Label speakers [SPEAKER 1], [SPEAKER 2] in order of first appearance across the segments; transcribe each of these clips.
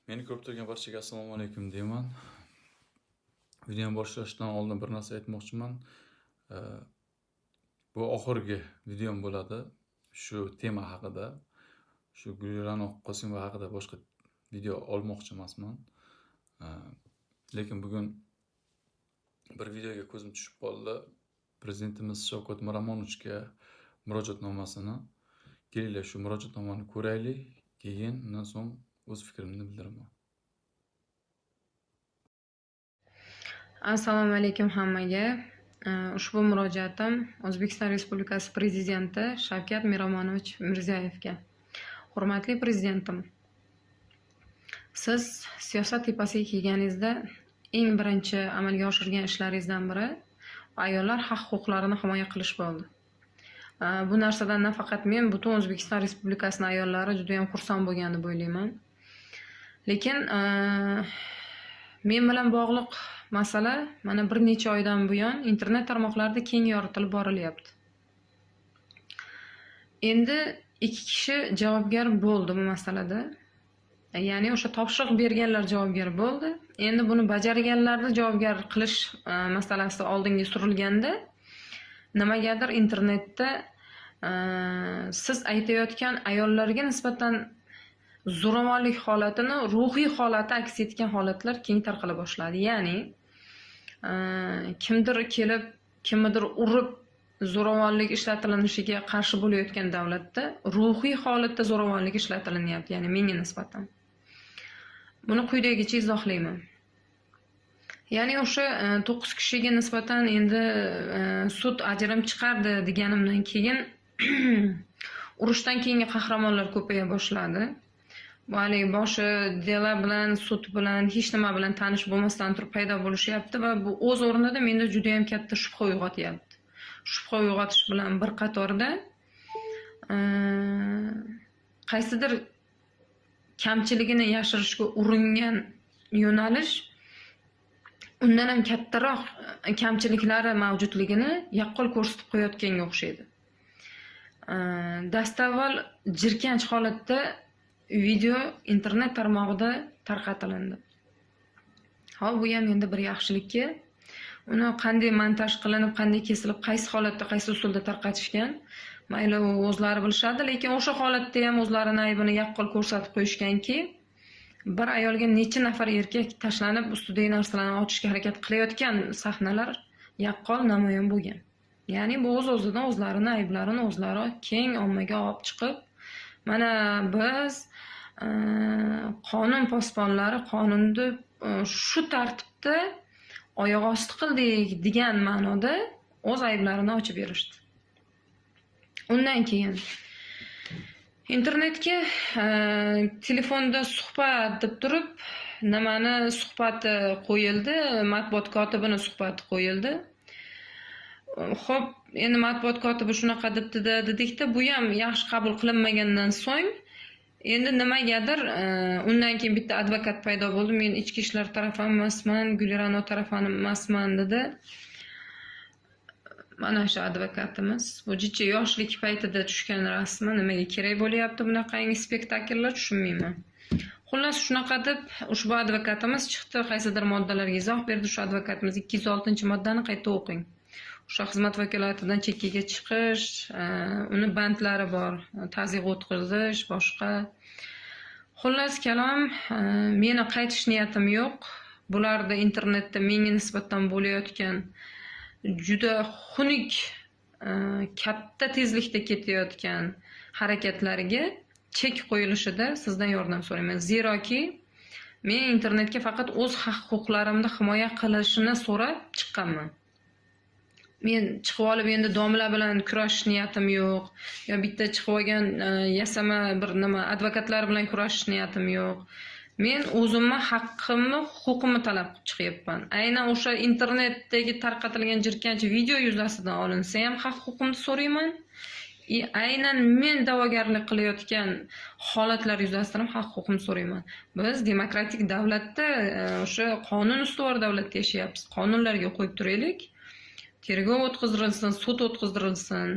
[SPEAKER 1] Meni ko'rib turgan barchaga assalomu alaykum deyman. Videoni boshlashdan oldin bir narsa aytmoqchiman. Bu oxirgi videom bo'ladi shu tema haqida. Shu Gulira'no Qosimova haqida boshqa video olmoqchi emasman. Lekin bugun bir videoga ko'zim tushib qoldi. Prezidentimiz Shavkat Miromonovichga murojaatnomasini. Kelinglar, shu murojaatnomani ko'raylik, keyin undan so'ng o'z fikrimni bildiraman.
[SPEAKER 2] Assalomu alaykum hammaga. Ushbu murojaatim O'zbekiston Respublikasi Prezidenti Shavkat Miromonovich Mirziyoyevga. Hurmatli Prezidentim, siz siyosat tepasiga kelganingizda eng birinchi amalga oshirgan ishlaringizdan biri ayollar haq-huquqlarini himoya qilish bo'ldi. Bu narsadan nafaqat men, butun O'zbekiston Respublikasining ayollari juda ham xursand bo'lgan deb o'ylayman. Lekin men bilan bog'liq masala mana bir necha oydan buyon internet tarmoqlarida keng yoritilib borilyapti. Endi ikki kishi javobgar bo'ldi bu masalada. Ya'ni o'sha topshiriq berganlar javobgar bo'ldi. Endi buni bajarganlarni javobgar qilish masalasi oldinga surilganda nimagadir internetda siz aytayotgan ayollarga nisbatan zo'ravonlik holatini ruhiy holati aks etgan holatlar keng tarqala boshladi. Ya'ni kimdir kelib, kimnidir urib zo'ravonlik ishlatilishiga qarshi bo'layotgan davlatda ruhiy holatda zo'ravonlik ishlatilyapti, ya'ni menga nisbatan. Buni quyidagicha izohlayman. Ya'ni o'sha 9 kishiga nisbatan endi sud ajrim chiqardi deganimdan keyin urushdan keyingi qahramonlar ko'paya boshladi. Bu haligi boshi dela bilan, sud bilan, hech nima bilan tanish bo'lmasdan turib paydo bo'lishyapti va bu o'z o'rnida menda juda ham katta shubha uyg'otyapti. Shubha uyg'otish bilan bir qatorda qaysidir kamchiligini yashirishga uringan yo'nalish undan ham kattaroq kamchiliklari mavjudligini yaqqol ko'rsatib qo'yayotganga o'xshaydi. Dastavval jirkanch holatda video internet tarmog'ida tarqatilindi. Hop, bu ham endi bir yaxshilikki, uni qanday montaj qilinib, qanday kesilib, qaysi holatda, qaysi usulda tarqatishgan, mayli u o'zlari bilishadi, lekin o'sha holatda ham o'zlarini aybini yaqqol ko'rsatib qo'yishganki, bir ayolga necha nafar erkak tashlanib ustidagi narsalarni ochishga harakat qilayotgan sahnalar yaqqol namoyon bo'lgan. Ya'ni bu o'z-o'zidan o'zlarini ayblarini o'zlari keng ommaga olib chiqib, mana biz qonun posbonlari qonunni shu tartibda oyoq osti qildik degan ma'noda o'z ayblarini ochib berishdi. Undan keyin internetga telefonda suhbat deb turib nimani suhbati qo'yildi, matbuot kotibini suhbati qo'yildi. Xo'p, endi matbuot kotibi shunaqa debdi-da dedikda, bu ham yaxshi qabul qilinmagandan so'ng endi nimagadir undan keyin bitta advokat paydo bo'ldi. Men ichki ishlar tarafi emasman, Gulira'no tarafi emasman dedi. Mana shu advokatimiz. Bu jicha yoshlik paytida tushgan rasmi, nimaga kerak bo'lyapti bunaqangi spektakllar tushunmayman. Xullas shunaqa deb ushbu advokatimiz chiqdi, qaysidir moddalarga izoh berdi. Shu advokatimiz 206-moddani qayta o'qing. O'sha xizmat vakolatidan chekkaga chiqish, uni bandlari bor, tazyiq o'tkazish, boshqa. Xullas kalom, meni qaytish niyatim yo'q. Bularda internetda menga nisbatan bo'layotgan juda xunuk, katta tezlikda ketayotgan harakatlariga chek qo'yilishida sizdan yordam so'rayman. Zeroki men internetga faqat o'z haq-huquqlarimni himoya qilishini so'rab chiqqanman. Men chiqib olib endi domla bilan kurashish niyatim yo'q, yo bitta chiqib olgan yasama bir nima advokatlar bilan kurashish niyatim yo'q. Men o'zimni haqqimni, huquqimni talab qilib chiqyapman. Aynan o'sha internetdagi tarqatilgan jirkanch video yuzasidan olinsa ham haq-huquqimni so'rayman. Aynan men da'vogarlik qilayotgan holatlar yuzasidan ham haq-huquqimni so'rayman. Biz demokratik davlatda, o'sha qonun ustuvor davlatda yashayapmiz. Qonunlarga qo'yib turaylik. Tergov o'tkazilsin, sud o'tkazilsin.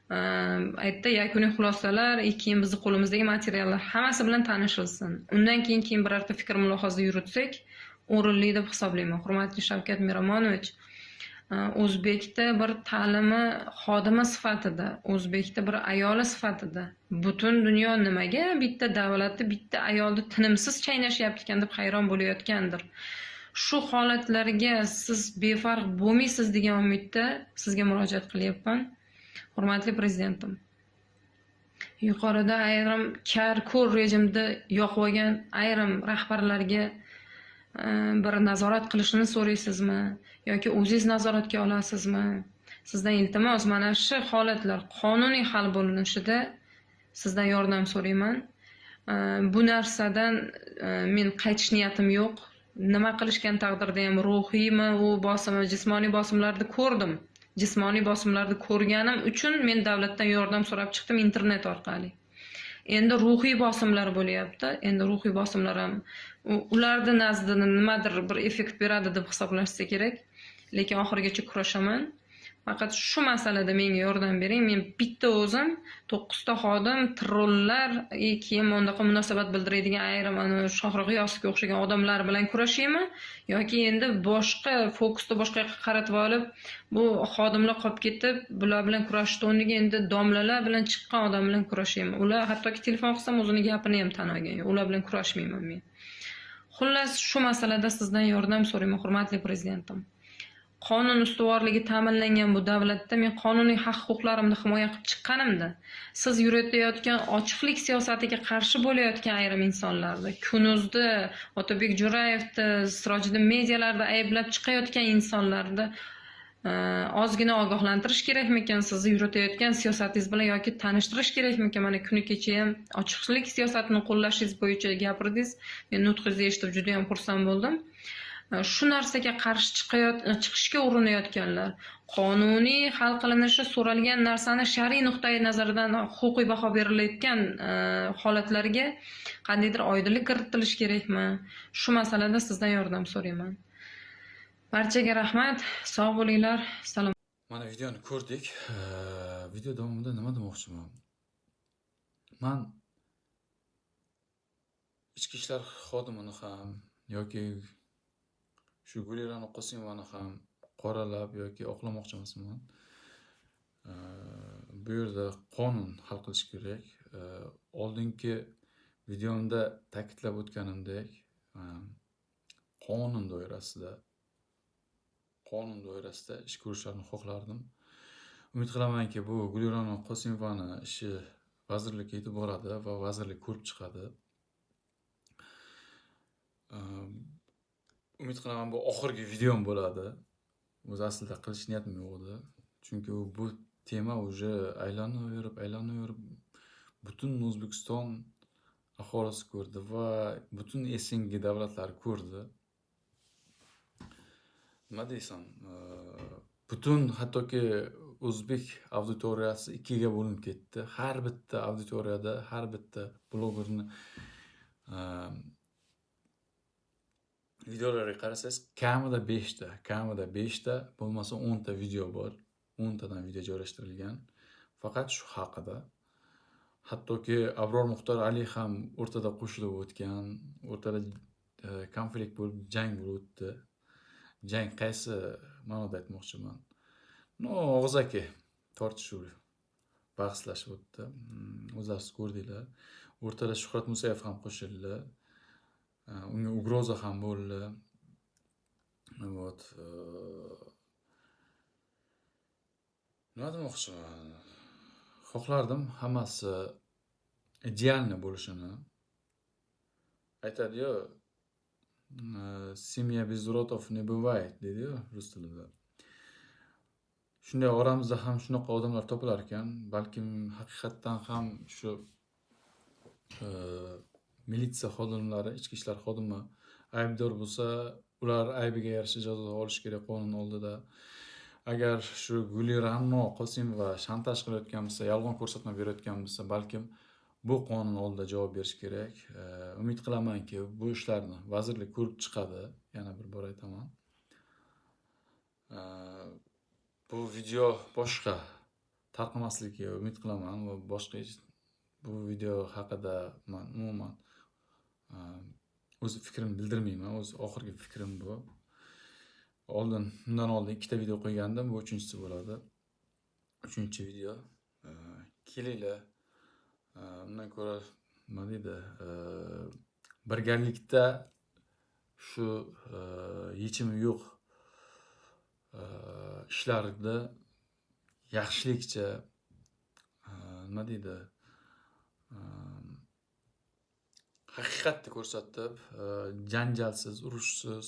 [SPEAKER 2] Aytdi, yakuniy xulosalar, keyin bizni qo'limizdagi materiallar hammasi bilan tanishilsin. Undan keyin birorta fikr mulohaza yuritsak, o'rinli deb hisoblayman. Hurmatli Shavkat Miromonovich, o'zbekda bir ta'limi xodimi sifatida, o'zbekda bir ayoli sifatida butun dunyo nimaga bitta davlatni, bitta ayolni tinimsiz chaynashyapti ekan deb hayron bo'layotgandir. Shu holatlarga siz befarq bo'lmaysiz degan umidda sizga murojaat qilyapman. Hurmatli prezidentim, yuqorida ayrim kar-ko'r rejimda yoqib olgan ayrim rahbarlarga bir nazorat qilishini so'raysizmi yoki o'zingiz nazoratga olasizmi? Sizdan iltimos, mana shu holatlar qonuniy hal bo'linishida sizdan yordam so'rayman. Bu narsadan men qaytish niyatim yo'q. Nima qilishgan taqdirda ham ruhiymi u bosimmi, jismoniy bosimlarni ko'rdim. Jismoniy bosimlarni ko'rganim uchun men davlatdan yordam so'rab chiqdim internet orqali. Endi ruhiy bosimlar bo'lyapti. Endi ruhiy bosimlar ham ularni nazdida nimadir bir effekt beradi deb hisoblashsa kerak. Lekin oxirigacha kurashaman. Faqat shu masalada menga yordam bering. Men bitta o'zim 9 ta xodim, trollar, keyin bundaqa munosabat bildiradigan ayrim ana Shohrux G'iyosovga o'xshagan odamlar bilan kurashaymi yoki endi boshqa fokusni boshqa yoqqa qaratib olib, bu xodimlar qolib ketib, bular bilan kurashishni o'rniga endi domlalar bilan chiqqan odam bilan kurashaymi? Ular hattoki telefon qilsam o'zini gapini ham tan olgan yo'q. Ular bilan kurashmayman men. Xullas, shu masalada sizdan yordam so'rayman, hurmatli prezidentim. Qonun ustuvorligi ta'minlangan bu davlatda men qonuniy haq-huquqlarimni himoya qilib chiqqanimda, siz yuritayotgan ochiqlik siyosatiga qarshi bo'layotgan ayrim insonlarni, Kunuzda, Otabek Jo'rayevni, Sirojiddin medialarda ayblab chiqayotgan insonlarni ozgina ogohlantirish kerakmikan sizni yuritayotgan siyosatingiz bilan yoki tanishtirish kerakmikan? Mana kuni kecha ham ochiqlik siyosatini qo'llashingiz bo'yicha gapirdingiz. Men nutqingizni eshitib juda ham xursand bo'ldim. Shu narsaga qarshi chiqishga urinayotganlar, qonuniy hal qilinishi so'ralgan narsani shar'iy nuqtai nazardan huquqiy baho berilayotgan holatlarga qandaydir oydinlik kiritilishi kerakmi? Shu masalada sizdan yordam so'rayman. Barchaga rahmat, sog' bo'linglar. Salom.
[SPEAKER 1] Mana videoni ko'rdik. Video davomida nima demoqchiman? Man ichki ishlar xodimini ham yoki shu Gulira'no Qosimovani ham qoralab yoki oqlamoqchi emasman. Bu yerda qonun hal qilish kerak. Oldingi videomda ta'kidlab o'tganimdek, qonun doirasida ish ko'rishlarini xohlardim. Umid qilamanki, bu Gulira'no Qosimovani ishi vazirlikka yetib boradi va vazirlik ko'rib chiqadi. Umid qilaman, bu oxirgi videom bo'ladi. O'zi aslida qilish niyatim yo'q edi. Chunki bu tema уже aylanaverib, aylanaverib butun O'zbekiston aholisi ko'rdi va butun SNG davlatlari ko'rdi. Nima deysan? Butun hattoki o'zbek auditoriyasi ikkiga bo'linib ketdi. Har bitta auditoriyada har bitta blogerni videolariga qarasangiz, kamida 5 ta, kamida 5 ta, bo'lmasa 10 ta video bor. 10 tadan video joylashtirilgan. Faqat shu haqida. Hattoki Abror Muxtor Ali ham o'rtada qo'shilib o'tgan, o'rtada konflikt bo'lib, jang bo'lib o'tdi. Jang qaysi ma'noda aytmoqchiman? No, og'zaki tortishuv, bahslashib o'tdi. O'zlaringiz ko'rdinglar. O'rtada Shuhrat Musayev ham qo'shildi. Unga угроза ham bo'ldi. Вот. Nima demoqchiman? Xohlardim hammasi идеальный bo'lishini. Aytadi-yu, "Семья без уродов не бывает" deydi-yu rus tilida. Shunday oramizda ham shunaqa odamlar topilar ekan. Balkim haqiqatdan ham shu militsiya xodimlari, ichki ishlar xodimi aybdor bo'lsa, ular aybiga yarasha jazo olishi kerak qonun oldida. Agar shu Gulira'no Qosimova shantaj qilayotgan bo'lsa, yolg'on ko'rsatma berayotgan bo'lsa, balkim bu qonun oldida javob berish kerak. Umid qilamanki, bu ishlarni vazirlik ko'rib chiqadi. Yana bir bor aytaman. Bu video boshqa Tarqamasligiga umid qilaman va boshqa hech bu video haqida man umuman o'z fikrimni bildirmayman. O'z oxirgi fikrim bu. Oldin, bundan oldin ikkita video qo'ygandim, bu uchinchisi bo'ladi. Uchinchi video. Kelinglar, undan ko'ra, nima deydi, birgalikda shu yechimi yo'q ishlarni yaxshilikcha, nima deydi, haqiqatni ko'rsatib, janjalsiz, urushsiz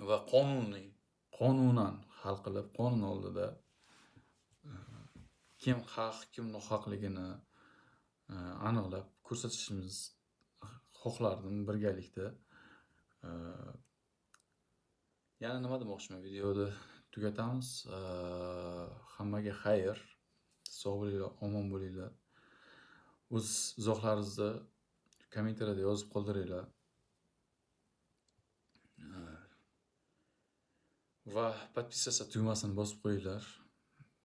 [SPEAKER 1] va qonuniy, qonunan hal qilib, qonun oldida kim haq, kim nohaqligini aniqlab ko'rsatishimiz xohlardim birgalikda. Yana nima demoqchiman, videoni tugatamiz. Hammaga xayr, sog' bo'linglar, omon bo'linglar. O'z izohlaringizni kommentariyada yozib qoldiringlar. Va подписаться tugmasini bosib qo'yinglar.